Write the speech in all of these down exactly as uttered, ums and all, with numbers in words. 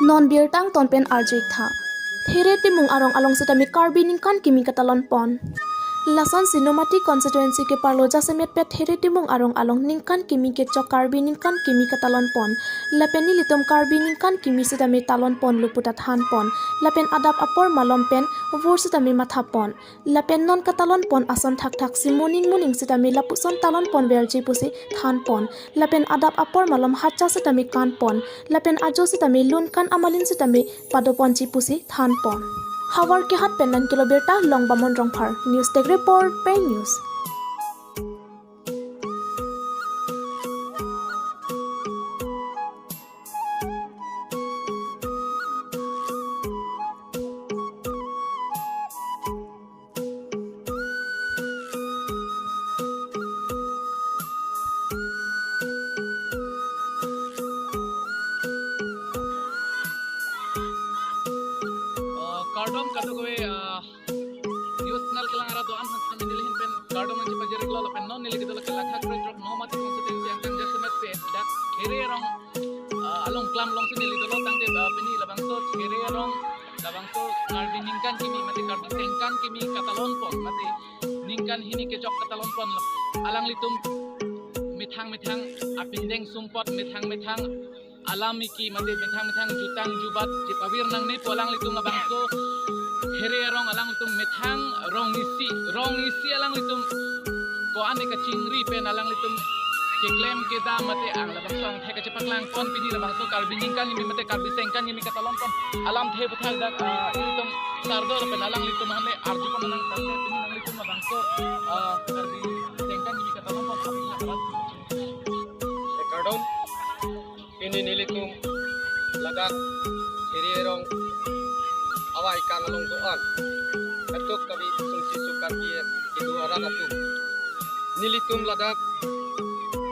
Non birta angton pen arju-ik tha. There Timung arong along sitame Karbi ningkan kimi katalon pon. Lasonsi Nomati constituency keparlo jasemet pen There Timung arong along ningkan kimi kechok Karbi ningkan kimi katalon pon. Lapen nelitum Karbi ningkan kimi sitame talon ponlo puta than pon. Lapen adap apor malom pen vur sitame matha pon. Lapen non katalon pon ason thakthak si moning moning sitame lapuson talon pon verji pusi than pon. Lapen adap apor malom hacha sitame kan pon. Lapen ajo sitame lun kan amalin sitame pado ponji pusi than pon. Howraghat pen Nankilo birta Longbamon Rongphar. News Desk Report, Pei News. Oh, kardom kadokave, ah, news channel kelang arat do-an aphan neli ahin pen kardom nangchepajir-iklo. Lapen non neli kedo lake Lakha Kroi Throk Nomati constituency angkang jasemet pen dak There arong, ah, along klam alongsi neli dolo tangte, ah, pini labangso There arong labangso Karbi ningkan kimi mate Karbi sengkan kimi katalon pon mate ningkan hini kechok katalon pon alanglitum methang methang apindeng sumpot, methang methang alam iki mate methang methang jutang jubat chepavir nangne pu alanglitum labangso There arong alanglitum methang rong isi, rong isi alanglitum ko-an ne kachingri pen alanglitum keklem kedam mate ang labangso angthek kachepaklang pon pini labangso Karbi ningkan kimi mate Karbi sengkan kimi katalon pon alamthe aputhak dak, ah, ilitum sardo pen alanglitum aphan le arju pon nang tangte pini nanglitum labangso, ah, Karbi sengkan kimi katalon pon aputhak alam. Kardom, pini nelitum ladak There arong awai kang along do-an katok kave sumsi so Karbi kedo arat atum. Nelitum ladak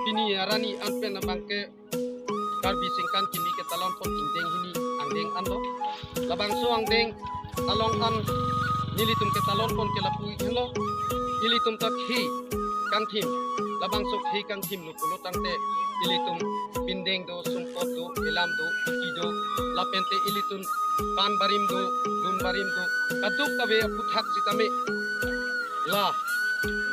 pini arni an pen abangke Karbi sengkan kimi ketalon pon ingdeng hini angdeng anlo. Labangso angdeng along an nelitum ketalon pon ke lapu-ik henlo. Ilitum ta khei kangthim, labangso khei kangthimlo pulo tangte ilitum pindeng do, sumpot do, elam do, iki do, lapente ilitum pan barim do, lun barim do, kadokave aputhak sitame la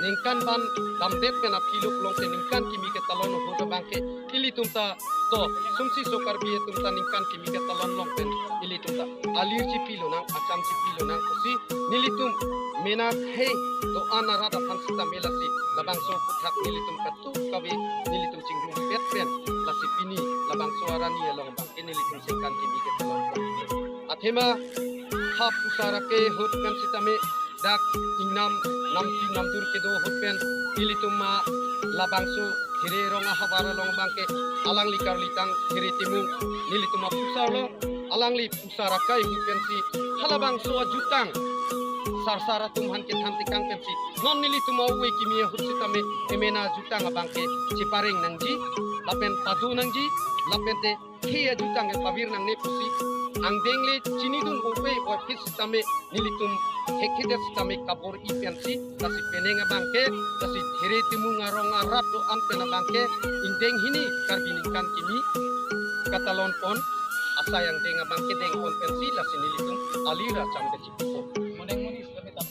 ningkan ban damdet pen aphi lo pulote ningkan kimi ketalon ahut abangke ilitum ta to sumsi so Karbi atum ta ningkan kimi ketalon long pen ilitum ta alir chipilonang, acham chipilonang pusi nelitum mena khei do-an arat aphan sitame lasi labangso aputhak nelitum katok kave nelitum chingrum pet pen lasi pini labangso arni along abangke nelitum sengkan kimi ketalon. Athema ha pusar ake ahut pen sitame dak ingnam nampi namdur kedo ahut pen ilitum ma labangso There arong ahavar along abangke alangli karlitang There Timung nelitum apusarlo, alangli pusar akai ahut pensi halabangso ajutang sarsar atum aphan kethan tekang pensi non nelitum a-ove kimi ahut sitame emena ajutang abangke chepareng nangji lapen pado nangji lapente khei ajutang kepavir nangne pusi angdeng le chinidun ove oi phit sitame nelitum hekhedet sitame kabor-i pensi lasi penang abangke lasi There Timung arong arat do-an pen abangke ingdeng hini Karbi ningkan kimi katalon pon asai angdeng abangke deng pon pensi lasi nelitum alir acham kechipu pon. Moning moning sitame tam.